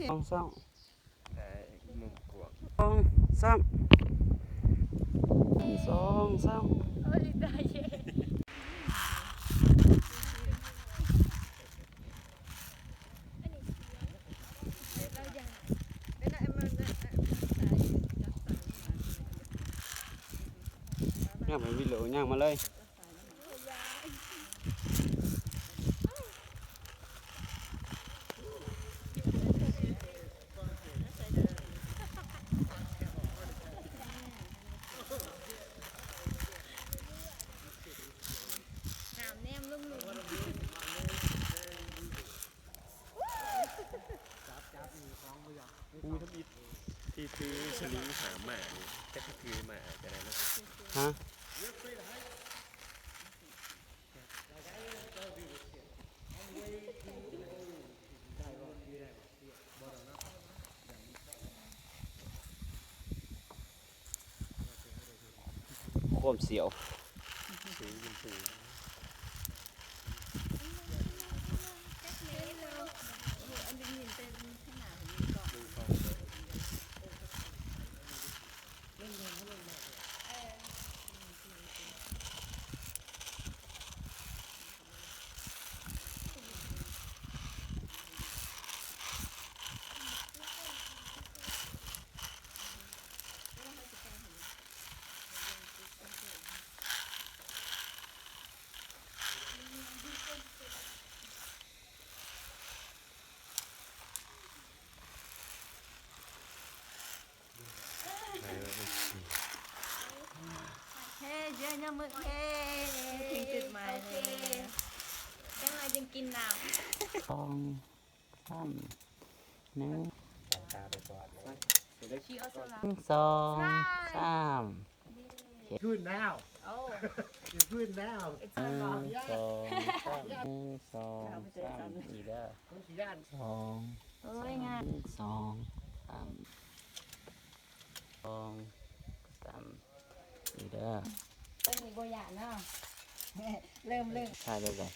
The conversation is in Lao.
ສອງ ສາມ ໄດ້ມຸມກວ້າງ ສອງ ສາມ ສອງ ສາມ ໂອ້ຍ ໄດ້ເຢ້. ຍ່າງໄປວິໂລ ຍ່າງມາເລີຍ. ໜາມແນມລົງຫຼຸມ. ອູ້ຍ ທຳອິດທີ່ຖືສະລິງຫາໝານີ້ ຈັກຖືໝາກໍໄດ້ເນາະ. ຮະ? ຄວາມສຽວ. ສູງຂຶ້ນສູງ. ເຮີ ເຢີ ຍາມມື້ ເຮີ ເຖິງຈຸດໝາຍແລ້ວ. ຈັກໜ້ອຍຈຶ່ງກິນນ້ຳ. ສອງ ສາມ ໜຶ່ງ Cheers ສອງ ສາມ. Good now. Oh. It's good now. ໜຶ່ງ ສອງ ສາມ ໜຶ່ງ ສອງ ສາມ ອີກເດີ. ສອງ ໂອ້ຍ ສາມ ສອງ ສາມ ສອງ ສາມ ອີກເດີ. ຕົວນີ້ບໍ່ຢ້ານເນາະ. ເລີ່ມ ເລີ່ມ ຖ່າຍເລີຍ.